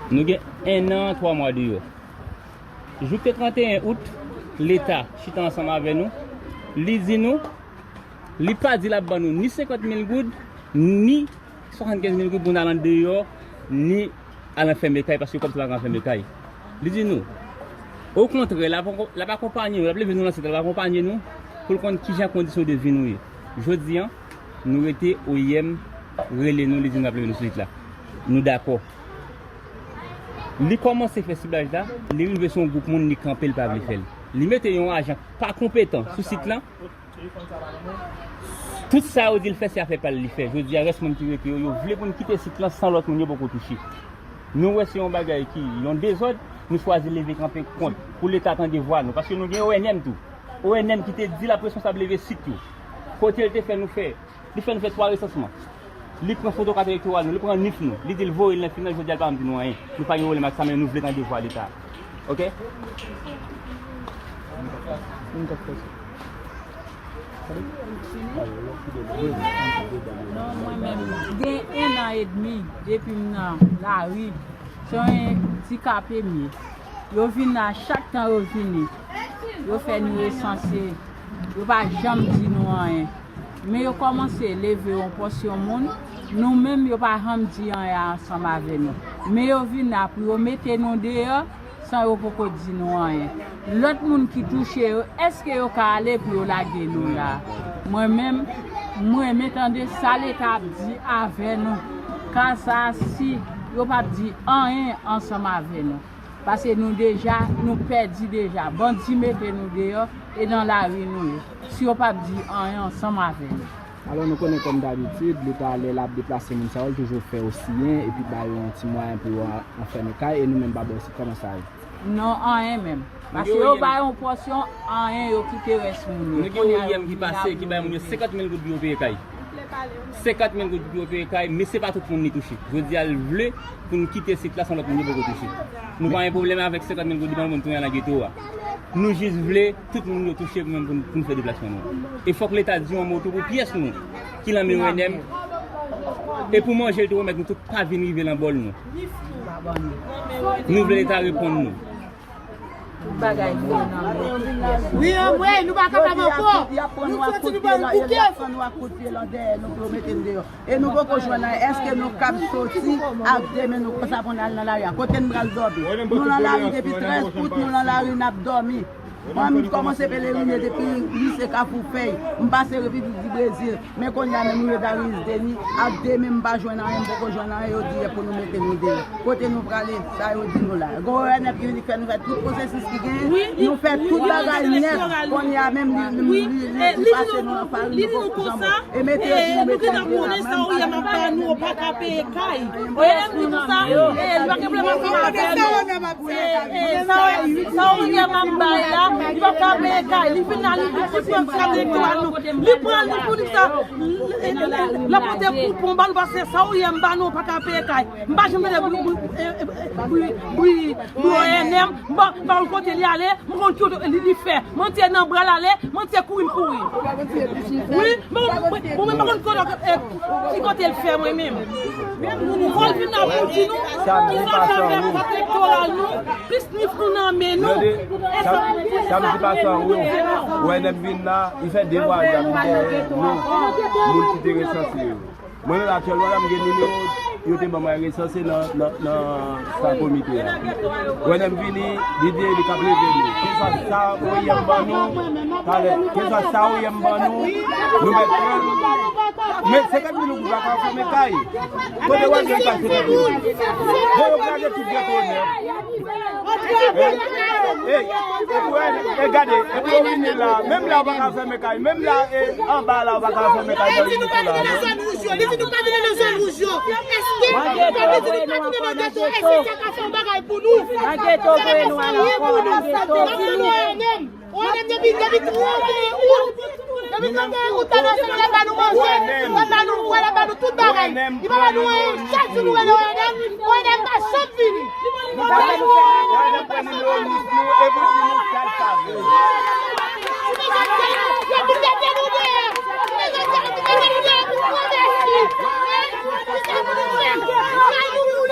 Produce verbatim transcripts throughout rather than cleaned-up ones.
Nou gen en an, twa mwa deyò. Jouk te trannteyen out, Leta chita ansanm avè nou. Li di nou, li pa di l ap ban nou ni senkant mil goud, ni swasannkenz mil goud pou n al andeyò, ni al anfème kay, paske kòb sa pa ka anfème kay. Li di nou, okontrè, l ap, l ap akonpanye nou, l ap leve nou nan syèl, l ap akonpanye nou, pou l konn kijan kondisyon de vi nou ye. Jodi a, nou rete, O I M rele nou, li di nou l ap leve nou sou sit la. Nou dakò. Li kòmanse fè siblaj la, li rive sou yon gwoup moun, li kanpe, li pa vle fè l. Li mete yon ajan pa konpetan sou sit lan. Tout sa yo di l fè, se afè pa l li fè. Jodi a, rès moun ki rete yo, yo vle pou n kite sit lan san lòt moun yo poko touche. Nou wè se yon bagay ki yon dezòd, nou chwazi leve kanpe kont pou Leta tande vwa nou, paske nou gen O N M tou. O N M ki te di l ap responsab leve sit yo. Kote l te fè nou fè, li fè nou fè twa resansman. Li pran foto kat elektoral nou, li pran nif nou, li di l voye l nan final, jodi a l pa janm di nou anyen. Nou pa gen pwoblèm ak sa, men nou vle tande vwa Leta. Oke? Non, mwen menm, gen en an edmi depi m nan lari. Se yon dikape m ye. Yo vin la, chak tan yo vini, yo fè nou resanse. Yo pa janm di nou anyen. Men yo kòmanse leve yon pòsyon moun. Nou menm, yo pa janm di anyen ansanm avè nou. Men yo vin la pou yo mete nou deyò san yo poko di nou anyen. Lòt moun ki touche yo, èske yo ka ale pou yo lage nou la? Mwen menm, m renmen tande sa Leta ap di avè nou. Ka sa, si yo p ap di anyen ansanm avè nou. Paske nou deja, nou pèdi deja. Bandi mete nou deyò e nan lari nou ye. Si yo p ap di anyen ansanm avè nou. Alò, nou konnen kòm dabitid, Leta lè l ap deplase moun sa yo, l toujou fè osiyen epi ba yo yon ti mwayen pou yo a-, anfème kay, e nou menm pa bò sit, kòman sa ye? Non, anyen menm. Paske yo ba yon pòsyon, anyen, yo kite rès moun yo. Nou gen O I M ki pase, ki bay moun yo senkant mil goud pou yo peye kay. Senkant mil goud pou yo peye kay, men se pa tout moun li touche. Jodi a, l vle pou n kite sit la san lòt moun yo poko touche. Nou pa gen pwoblèm avèk senkant mil goud li ban nou pou n tounen nan geto a. Nou jis vle tout moun yo touche pou menm pou n, pou n fè deplasman nou. E fòk Leta di yon mo tou pou pyès nou ki nan men O N M. E pou manje l tou remèt nou tout, pa vin rive nan bòl nou. Nou vle Leta reponn nou. Tout bagay vire nan men pyès. Wi, anmwey, nou pa kapab ankò. Nou santi nou pral bouke. Y ap pran nou ak kout pye nan dèyè nou pou yo mete n deyò. E nou poko jwenn anyen. Èske nou kab soti ak de men nou konsa pou n al nan lari a? Kote n pral dòmi? Nou nan lari depi trèz out, nou nan lari, n ap dòmi. Mwen, m kòmanse pelerine depi lise Kafou Fèy. M pase Repiblik di Brezil. Men kounye a menm, rive Darius Denis, ak de men m pa jwenn anyen, m poko jwenn anyen, yo di yè pou nou mete nou deyò. Kote nou prale? Sa yo di nou la. Gen O N M ki vin fè nou fè tout pwosesis ki genyen, nou fè tout bagay nèt. Kounye a menm, li, li, li, li, li pase nou nan farin, nou poko janm. E mete yo di nou mete nou deyò la. Sa O N M ap ba nou, yo pa ka peye kay. O N M di konsa, e, li pa gen pwoblèm ansanm avè nou. E, e, sa, sa O N M ap bay la, li pa ka peye kay. Li vin la, li, li pran kat elektoral nou. Li pran, li pou li sa. L ap pote koupon ba nou, paske sa O N M ba nou, pa ka peye kay. M pa janm tande bri, bri, e, e, bri, bri, bri O N M. M pa, m pa konn kote li ale, m konn ki oto li, li fè. Manti nan bra l ale, manti kouri l kouri. Wi, bon, bon, bon, mwen pa konn kote, e, ki kote l fè mwen menm. Fò l vin la pou di nou, ki sa l fè pou kat elektoral nou, plis nif nou nan men nou. Samdi pase an, wi, O N M vin la, li fè de vwayaj la, li dèyè nou, moun ki te resanse yo. Mwen menm aktyèlman la, m gen nimewo yo te ban mwen resanse nan, nan, nan sa komite a. O N M vini, li di li k ap leve nou. Keswa sa O I M ban nou, talè, keswa sa O I M ban nou, nou mèt pran. Men senkant mil goud la ka fèmen kay. Kote w al jwenn kay senkant mil goud? Bon, yo plage tout geto nèt. Ey, e pou, e, e gade, e pou yo vini la, menm la yo pa ka fèmen kay, menm la, e, anba la yo pa ka fèmen kay nan Limito la, non. Li di nou pa vin nan zòn wouj yo. Èske nou pa vin nan geto? Èske sa ka fè yon bagay pou nou? Èske sa ka fè anyen pou nou? Nan zòn O N M. O N M depi, depi trannteyen out. Depi trannteyen out, talè, se lè ba nou manje, lè ba nou bwè, lè ba nou tout bagay. Li pa ba nou anyen, chak jou nou rele O N M, O N M pa janm vini. Li pa ba nou anyen. Yo vin mete nou deyò. Yo vin mete nou deyò pou granmesi. Sa nou vle? Sa nou vle?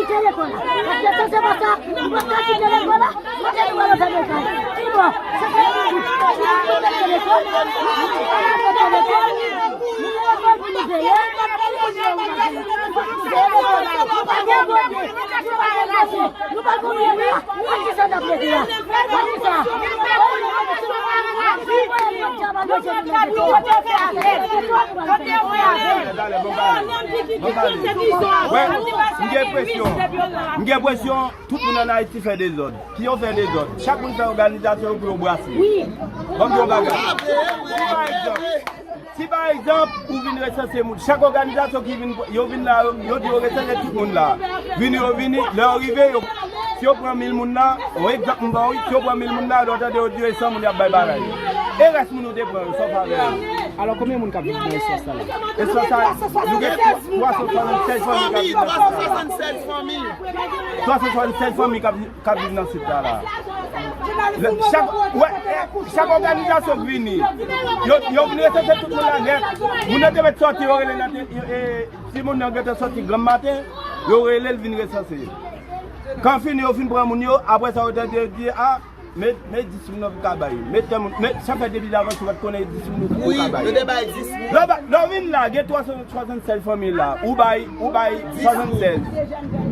Lekòl la. Paske si se pa sa, nou pa ka kite lekòl la, kote nou pral fè lekòl? Ki bò? Se pa nou ki pral fè lekòl, nou pa ka fè lekòl. Nou gen lekòl pou nou peye, nou pa gen bòdye, nou pa gen bòdye, nou pa gen bòdye. Ak kisa n ap rete la? Ak kisa? Wè, m gen enpresyon, m gen enpresyon, tout moun ann Ayiti fè dezòd. Ki yo fè dezòd? Chak moun fè òganizasyon yo pou yo brase. Ban m di yon bagay. Si pa egzanp, si pa egzanp, ou vin resanse moun, chak òganizasyon ki vin, yo vin la, yo, yo di yo resanse tout moun la. Vini, yo vini, lè yo rive, yo, si yo pran mil moun la, yon egzanp m ba w, si yo pran mil moun la, lè yo tande yo di yo e san moun y ap bay bagay. E rès moun ou te pran yo, sa w fè avè yo? Alò, konbyen moun k ap viv nan espas sa la? Espas sa, nou gen twa san swasannsèz fanmi k ap viv nan espas sa la. Twa san swasannsèz fanmi. Twa san swasannsèz fanmi k ap k ap viv nan sit la la. Lè, chak, wè, chak òganizasyon k vini, yo, yo vin resanse tout moun la nèt. Moun nan te mèt sòti, yo rele nan te, e, si moun nan gentan sòti granm maten, yo rele l vin resanse. Kan fini, yo fin pran moun yo, apre sa, yo te di, di, a, men, men dis moun nan pou ka bay. Men tèl moun, men sa fè depi davans ou pa t konnen dis moun ou pou ka bay. Wi, yo te bay dis moun. Lè w ba, lè w vin la, gen twa san swasannsèz fanmi la, ou bay, ou bay swasannsèz.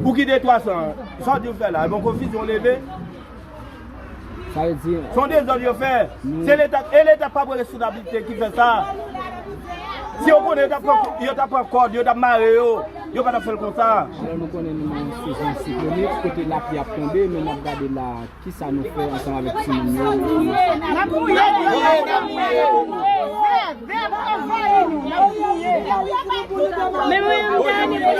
Ou kite twa san. Sa w di w fè la? Bon, konfizyon leve. Sa vle di, se yon dezòd yo fè. Se Leta, e Leta pa pran responsablite ki fè sa. Si yo konnen yo t ap pran, yo t ap pran kòd, yo t ap mare yo, yo pa t ap fè l konsa. Alò, nou konnen nou nan yon sezon siklonik, kote lapli ap tonbe, men n ap gade la, kisa nou fè ansanm avèk timoun yo. N ap mouye, n ap mouye. Vèv anvayi nou, n ap mouye. Men mwen, mwen, mwen,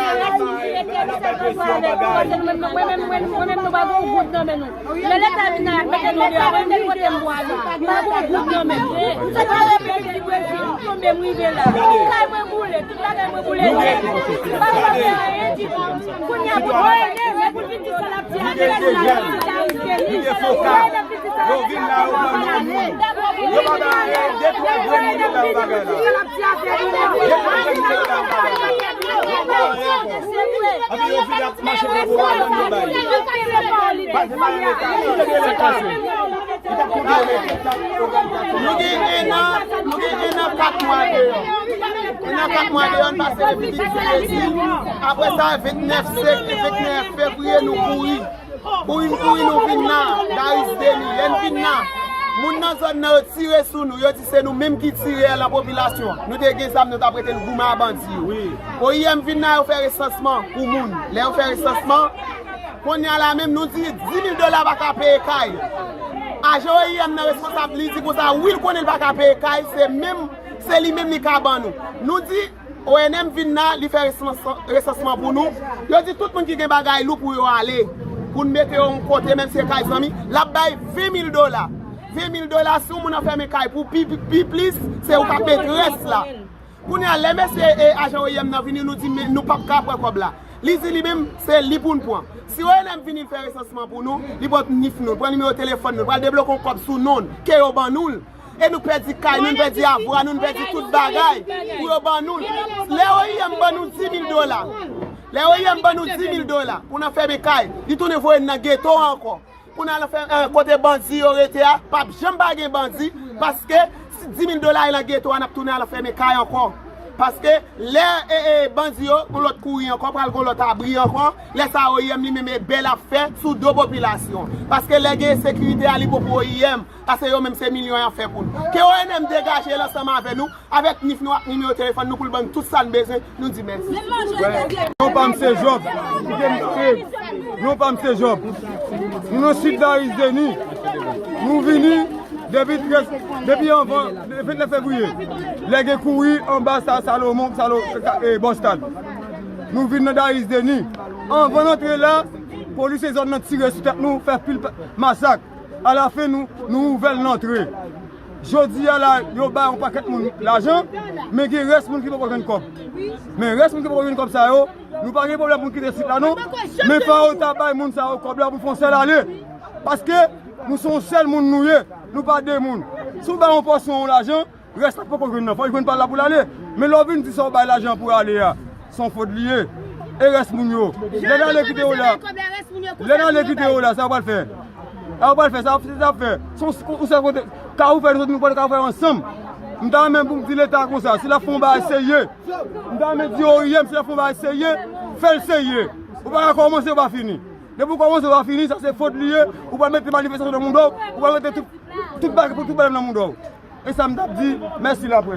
mwen, mwen, mwen, nou pa gen yon goud nan men nou. Lè Leta vin la, y ap mete nou deyò, mwen, m gen kote m pwale. M pa gen yon goud nan men m. Se pa yon peyi ki prese, m tonbe, m rive la. Kay mwen boule, tout bagay mwen boule nèt. M pa ka fè anyen ditou. Kounye a, pou nou ede, men pou pitit sa l ap di a, nou gen jèn, nou gen foka. Yo vin la, yo pran yon moun. Yo pa bay anyen, de twa grenn moun yo bay yon bagay la. De twa grenn moun yo bay yon bagay la. Yo pa bay anyen ankò. Epi yo vin ap mache pran pou lajan yo bay. Pa se pa yon Leta. Kite gen Leta. Li t ap konte Leta. Nou gen en an, nou gen en an, kat mwa deyò. En an, kat mwa deyò, n pase depi vennsenk Mezi. Apre sa, vennèf se-, vennèf fevriye, nou kouri. Pou vin, pou vin, nou vin nan Darius Denis. Lè n vin nan, moun nan zòn nan yo tire sou nou. Yo di se nou menm ki tire nan popilasyon an. Nou te gen zam, nou t ap rete n goumen a bandi yo. O I M vin nan, yo fè resansman pou moun. Lè yo fè resansman, kounye a la menm, nou di dis mil dola pa ka peye kay. Ajan O I M nan responsab, li di konsa, wi, l konnen l pa ka peye kay, se menm, se li menm li ka ban nou. Nou di, O N M vin la, li fè resans-, resansman pou nou. Yo di tout moun ki gen bagay lou pou yo ale. Pou n mete yo yon kote, menm si se kay zanmi, l ap bay ven mil dola. Ven mil dola, si yon moun anfèmen kay pou pi, pi, pi plis, se ou k ap met rès la. Kounye a, lè mesye e ajan O I M nan vini, nou di, men nou p ap ka pran kòb la. Li di li menm, se li pou n pran. Si O N M vini fè resansman pou nou, li pran nif nou, pran nimewo telefòn nou, pral debloke yon kòb sou non n, ke yo ban nou l. E nou pèdi kay nou, nou pèdi avwa nou, nou pèdi tout bagay pou yo ban nou. Lè O I M ban nou dis mil dola, lè O I M ban nou dis mil dola pou n anfèmen kay, li tounen voye n nan geto ankò. Pou n al fè, eh, kote bandi yo rete a, p ap janm pa gen bandi, paske si dis mil dola e nan geto a, n ap tounen al anfèmen kay ankò. Paske lè, eh, eh, bandi yo, gon lòt kouri ankò, pral gon lòt abri ankò, lè sa O I M li menm e bèl ap fè sou do popilasyon. Paske lè gen ensekirite a, li bon pou O I M. Paske yo menm se milyon y ap fè pou nou. Ke O N M degaje l ansanm avè nou, avèk nif nou ak nimewo telefòn nou pou l ban n tout sa n bezwen, nou di mèsi. Non pa m se Job. Kite m, eh, non pa m se Job. Nou nan Sid Darius Denis. Nou vini depi trèz, depi anvan vennèf fevriye. Lè gen kouri anba sa Salomon, Salo-, ka-, eh, Bòstad. Nou vin nan Darius Denis. Anvan n antre la, polis e zòn nan tire sou tèt nou, fè pil pa-, masak. Alafen, nou, nou ouvè l, n antre. Jodi a la, yo bay yon pakèt moun lajan, men gen rès moun ki poko jwenn kòb. Men rès moun ki poko jwenn kòb sa yo, nou pa gen pwoblèm pou n kite sit la non. Men fò yo ta bay moun sa yo kòb la pou n fè yon sèl ale. Paske nou se yon sèl moun nou ye, nou pa de moun. Si w bay yon pòsyon yon lajan, rès la poko jwenn nan, fò l jwenn pa la pou l ale. Men lè w vin di sa w bay lajan pou ale a, se yon fot li ye. E rès moun yo. Lè n ale kite yo la. Lè n ale kite yo la, sa w pral fè. Sa w pral fè, sa w ap fè. Se yon, ou se kote, ka ou fè, nou sot nou pral ka ou fè ansanm. M ta renmen pou m di Leta konsa, si l ap fè yon bagay serye. M ta renmen di yo, menm si l ap fè yon bagay serye, fè l serye. Ou pa ka kòmanse, ou pa fini. Depi w kòmanse, ou pa fini, sa se fot li ye. Ou pral mete manifestasyon nan mouda w, ou pral mete tout, tout bagay, pou tout bagay nan mouda w. E sa m t ap di, mèsi l ap wè.